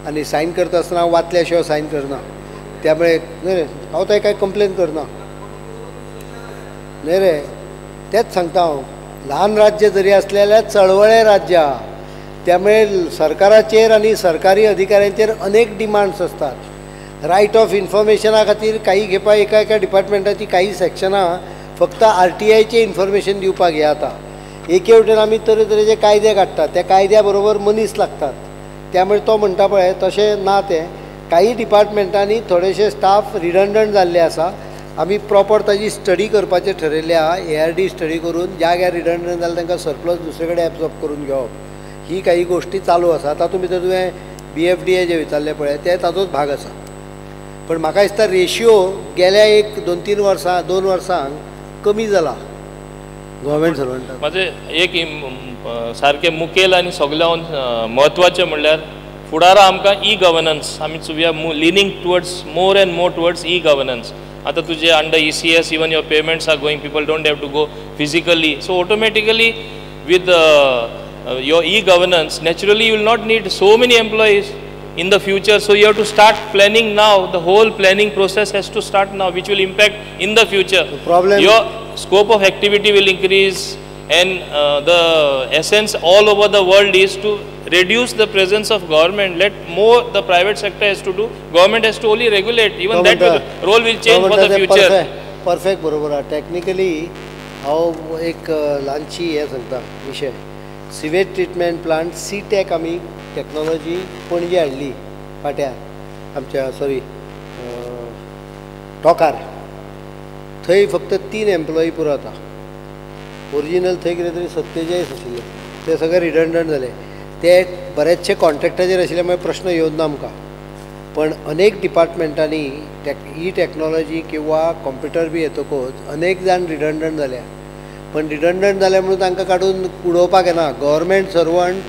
आनी सायन करता आसतना हांव वाचल्या शिवाय सायन करना. त्यामुळे न्हय रे, हांव थंय कांय कंप्लेन करना. न्हय रे, तेंच सांगता हांव, ल्हान राज्य जरी आसलें जाल्यार चळवळे राज्य आहा. त्यामुळे सरकाराचेर आनी सरकारी अधिकाऱ्यांचेर अनेक डिमांड्स आसतात. रायट ऑफ इन्फॉर्मेशना खातीर काही खेपा एका एका डिपार्टमेंटाची काही सेक्शनां फक्त आर टी आयचें इन्फॉर्मेशन दिवपाक हें जाता. एके वटेन आमी तरेतरेचे कायदे काडटात, त्या कायद्या बरोबर मनीस लागतात. त्यामुळे तो म्हणटा पळय तशें ना तें. काही डिपार्टमेंटांनी थोडेशे स्टाफ रिडंडंट जाल्ले आसा. आमी प्रॉपर ताजी स्टडी करपाचें ठरयल्लें आहा. ए आर डी स्टडी करून ज्या ज्या रिडंडंट जालें तांकां सरप्लस दुसरे कडेन एब्जॉर्ब करून घेवप, ही काही गोश्टी चालू आसा. तातूंत भितर तुवें बी एफ डी ए जें विचारलें पळय तें ताजोच भाग आसा. पण म्हाका दिसता रेशियो गेल्या एक दोन तीन वर्सां, दोन वर्सांक कमी जाला गव्हर्मेंट सर्वंटाक. म्हाजें एक सारकें मुखेल आनी सगल्यान म्हत्वाचें म्हणल्यार फुडारा आमकां ई गवर्नन्स, आमी we are leaning towards more and more towards e governance. आतां तुजे under ECS even your payments are going, people don't have to go physically. So automatically with your e governance, naturally you will not need so many employees in the future. So you have to start planning now. The whole planning process has to start now, which will impact in the future. The problem, your scope of activity will increase, and the essence all over the world is to reduce the presence of government. Let more the private sector has to do. Government has to only regulate. Even that will, role will change for the future. Perfect, बरोबर आहा. Technically हांव एक ल्हानशी हें सांगता विशय. Sewage treatment plant सीटॅक आमी technology Panaji हाडली, पाट्यार आमच्या, सॉरी, टोकार. थंय फक्त 3 एम्प्लॉई पुरो आतां. ओरिजिनल थंय कितें तरी 47 आशिल्ले, ते सगळे रिडंडंट जाले. ते बरेचशे कॉन्ट्रॅक्टाचेर आशिल्ले मुळे प्रश्न येवन ना आमकां. पण अनेक डिपार्टमेंटांनी ई टॅक्नॉलॉजी किंवा कॉम्प्युटर बी येतकूच अनेक जाण रिडंडंट जाल्या. पण रिडंडंट जाले म्हणून तांकां काडून उडोवपाक येना. Government servant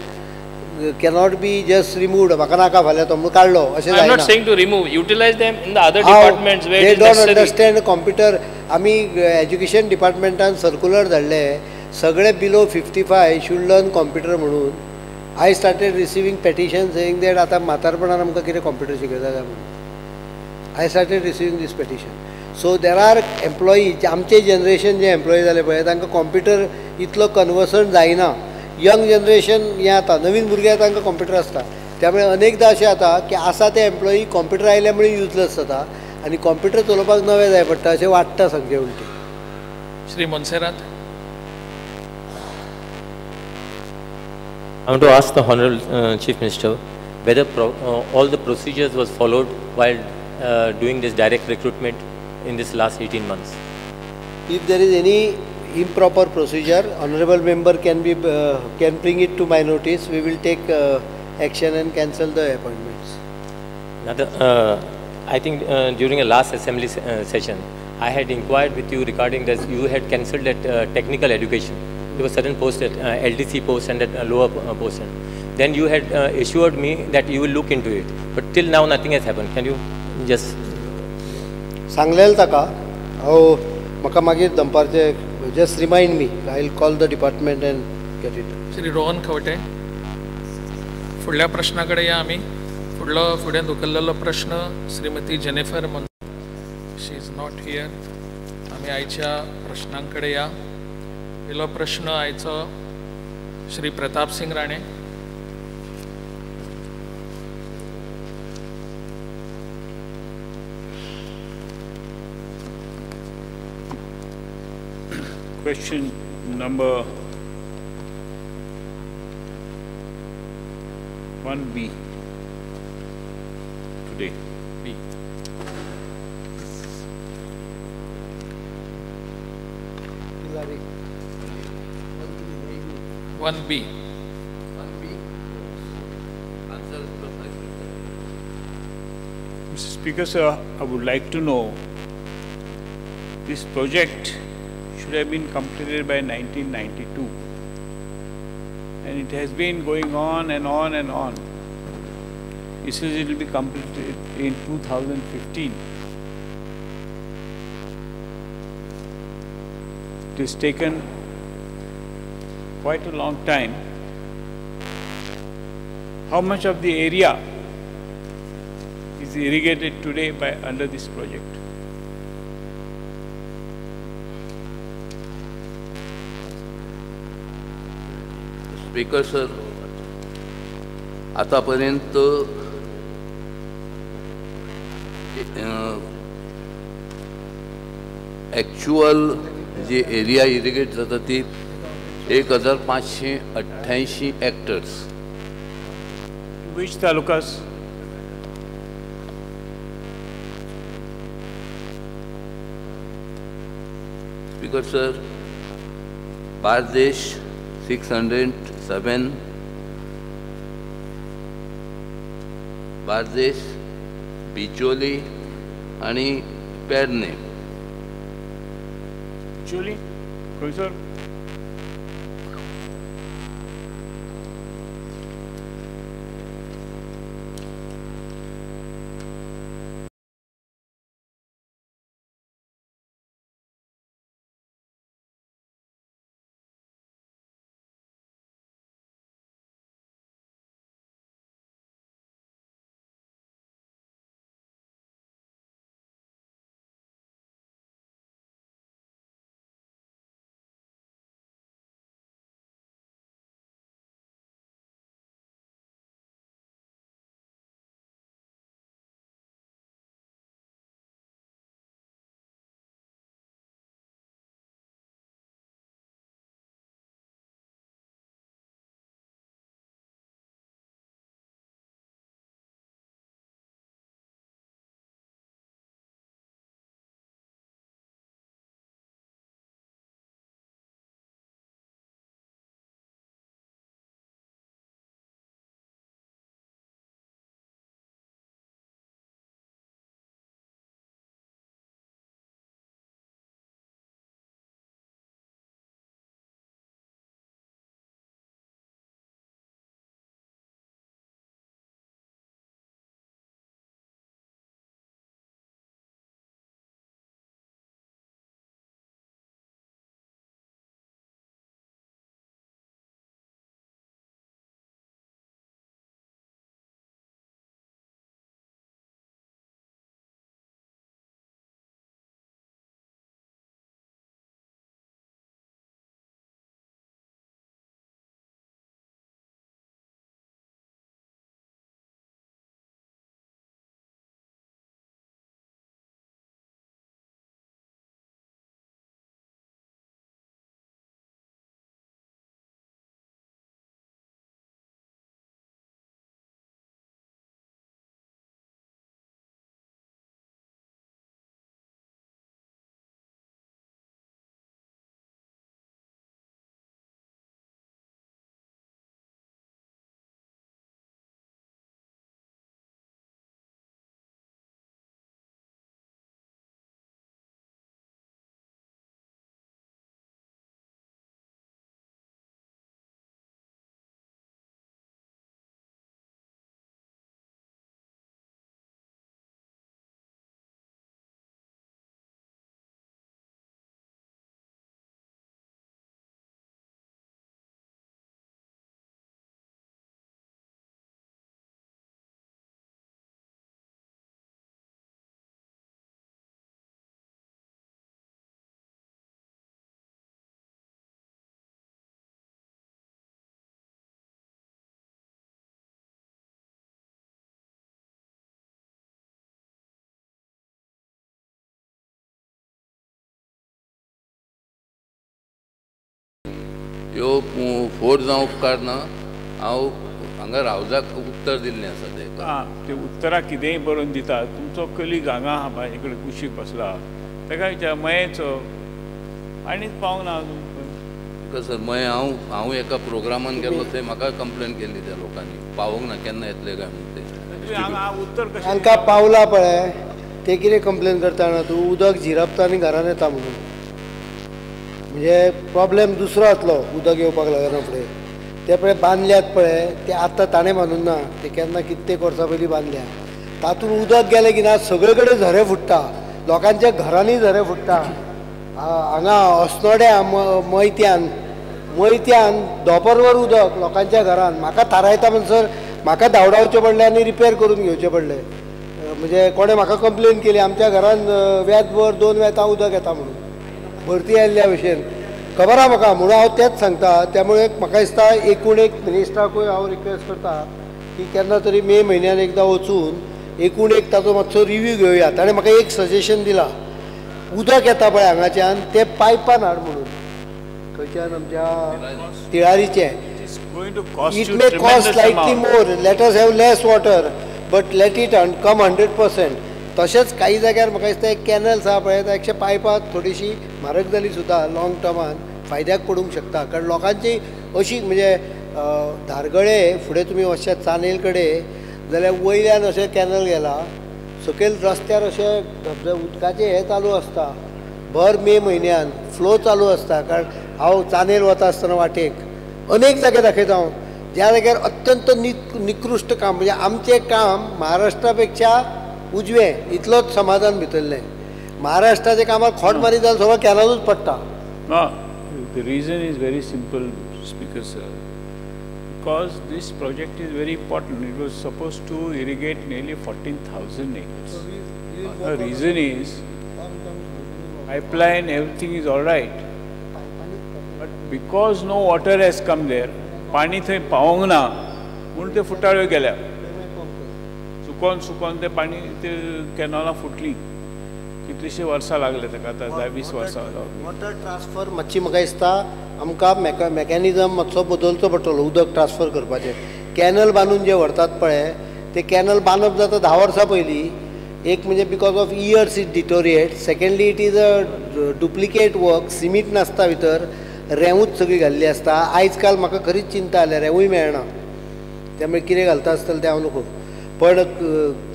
cannot be just removed. म्हाका नाका फाल्यां तो म्हणून काडलो अशें I am not जायना. Saying to remove, utilize them in the other departments where they it is don't necessary. Understand computer. आमी एज्युकेशन डिपार्टमेंटान सर्कुलर धाडले, सगळे below 55 should learn computer म्हणून. I started receiving petition saying that आतां म्हातारपणान आमकां कितें computer शिकयता काय म्हणून. I started receiving this petition. So there are employee, आमचे जनरेशन जे एम्प्लॉई जाले पळय तांकां कॉम्प्युटर इतलो कन्वर्संट जायना. यंग जनरेशन हें आतां नवीन भुरगे तांकां कॉम्प्युटर आसता. त्यामुळे अनेकदां अशें जाता की आसा ते एम्प्लॉई कॉम्प्युटर आयल्या मुळे युजलेस जाता आनी कॉम्प्युटर चलोवपाक नवे जाय पडटा अशें वाडटा सांगचें उलटें. Shri Monserrate. I want to ask the Honorable Chief Minister whether all the procedures was followed while doing this direct recruitment in this last 18 months. If there is any improper procedure, honorable member can bring it to my notice. We will take action and cancel the appointments. Another, I think during the last assembly session, I had inquired with you regarding this. You had cancelled that technical education. There was certain post at LDC post and at lower post. Then you had assured me that you will look into it. But till now nothing has happened. Can you just... सांगलेल ताका हांव, म्हाका मागीर दनपारचे just remind me. I will call the department and get it. Shri Rohan Khaunte. फुडल्या प्रश्ना कडेन या आमी. फुडलो फुडें धुकल्लेलो प्रश्न श्रीमती जेनिफर मन, she is not here. आमी आयच्या प्रश्नां कडेन या. पयलो प्रश्न आयचो Shri Pratap Singh Rane. Question number 1B today. B. 1B. 1B. Answer. Mr. Speaker, sir, I would like to know, this project should have been completed by 1992, and it has been going on and on and on. It says it will be completed in 2015. It has taken quite a long time. How much of the area is irrigated today by under this project? Speaker sir, आतापर्यंत actual जी area irrigate जाता ती 1588 hectares. Which talukas? Speaker sir, Bardez 607, Bardez, Bicholim आनी पेडणे. बिचोली खंयसर? ह्यो फोट जावं उपकारना. हांव हांगा रावजाक उत्तर दिल्लें आसा तेका. आं, ते उत्तरां कितेंय बरोवन दिता. तुमचो कलीग हांगा आहा म्हाजे कडेन कुशीक बसला, ताका विचार मयेचो आनी पावना ना अजून. सर मये हांव हांव एका प्रोग्रामान गेल्लो थंय म्हाका कंप्लेन केल्ली त्या लोकांनी, पावोंक ना, केन्ना येतले काय म्हणून ते. उत्तर कशें तांकां पावला पळय, ते कितें कंप्लेन करता ना, तूं उदक झिरपता आनी घरान येता म्हणून. म्हणजे प्रॉब्लेम दुसरो जातलो उदक येवपाक लागना फुडें. ते पळय बांदल्यात पळय, ते आतां ताणें बांदूंक ना, ते केन्ना कित्येक वर्सां पयलीं बांदल्या. तातूंत उदक गेलें की ना सगळे कडेन झरे फुट्टा, लोकांच्या घरांनी झरे फुट्टा. हांगा अस्नोड्या मैत्यान मैत्यान दोपरवर उदक लोकांच्या घरान. म्हाका थारायता म्हणसर म्हाका धांवडावचें पडलें आनी रिपेर करून घेवचें पडलें. म्हणजे कोणें म्हाका कंप्लेन केली आमच्या घरान व्यात भर 2 वेतां उदक येता म्हणून भरती आयिल्ल्या भशेन खबर आहा म्हाका, म्हणून हांव तेंच सांगता. त्यामुळे म्हाका दिसता एकूण एक मिनिस्टराकूय हांव रिक्वेस्ट करता की केन्ना तरी मे म्हयन्यान एकदां वचून एकूण एक ताचो मातसो रिव्यू घेवया. ताणें म्हाका एक सजेशन दिलां, उदक येता पळय हांगाच्यान तें पायपान हाड म्हणून, खंयच्यान आमच्या तिळारीचें. It may cost slightly more, let us have less water but let it come 100%. तशेंच काही जाग्यार म्हाका दिसता एक कॅनल्स आहा पळय, एकशे पायपां थोडीशी म्हारग जाली सुद्दां लाँग टर्मान फायद्याक पडूंक शकता. कारण लोकांची अशी म्हणजे धारगळे फुडें तुमी वचशात चानेल कडेन जाल्यार वयल्यान अशें कॅनल गेला, सकयल रस्त्यार अशें धबधबे उदकाचें हें चालू आसता भर मे म्हयन्यान फ्लो चालू आसता. कारण हांव चानेल वता आसतना वाटेक अनेक जागे दाखयता हांव ज्या जाग्यार अत्यंत निकृश्ट काम, म्हणजे आमचें काम महाराष्ट्रा पेक्षा उजवें इतलोच समाधान भितरलें. महाराष्ट्राच्या कामाक खोट मारीत जाल्यार सगळो कॅनलूच पडटा. ना, the reason is very simple speaker sir, because this project is very important. It was suppose to irrigate nearly 14,000 acres. The reason is pipeline everything is all right, but because no water has come there, पाणी थंय पावोंक ना म्हूण ते फुटाळ्यो गेल्या, सुकोन सुकोन ते पाणी ते कॅनॉलां फुटलीं. कितलींशीं वर्सां लागले ताका, आतां 10-20 वर्सां. वॉटर ट्रान्सफर मातशी म्हाका दिसता आमकां मॅकॅनिजम मातसो बदलचो पडटलो उदक ट्रान्सफर करपाचें. कॅनल बांदून जे व्हरतात पळय ते कॅनल बांदप जाता 10 वर्सां पयलीं. एक म्हणजे because of years it deteriorate, secondly it is a duplicate work, cement नासता भितर, रेंवूच सगळी घाल्ली आसता. आयज काल म्हाका खरीच चिंता आल्या, रेंवूय मेळना, त्यामुळे कितें घालता आसतलें तें हांव नको. पण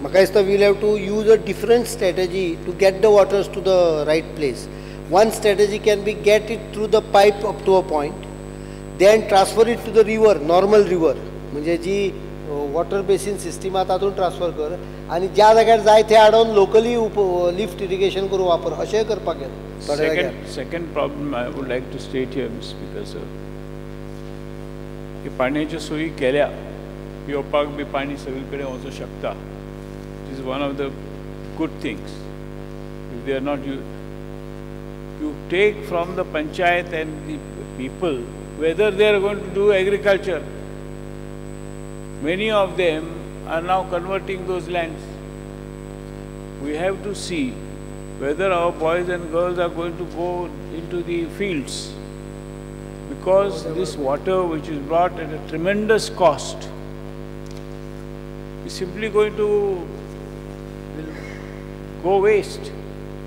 म्हाका दिसता we'll have to use a different strategy to get the waters to the right place. One strategy can be get it through the pipe up to a point, then transfer it to the river, normal river, म्हणजे जी water basin system आहा तातूंत transfer कर आनी ज्या जाग्यार जाय थंय हाडून लोकली लिफ्ट इरिगेशन करून वापर, अशेंय करपाक येता. Second problem I would like to state here, Mr. Speaker sir, की पाण्याच्यो सोयी केल्या, पिवपाक बी पाणी सगळे कडेन वचूंक शकता. It is one of the good things. If they are not you you take from the panchayat and the people whether they are going to do agriculture. Many of them are now converting those lands. We have to see whether our boys and girls are going to go into the fields, because this water which is brought at a tremendous cost is simply going to go waste.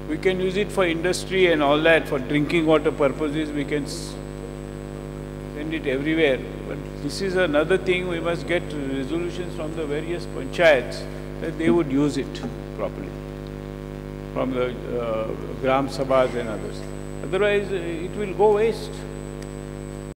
We can use it for industry and all that, for drinking water purposes we can send it everywhere. But this is another thing, we must get resolutions from the various panchayats that they would use it properly, from the Gram Sabhas and others. Otherwise, it will go waste.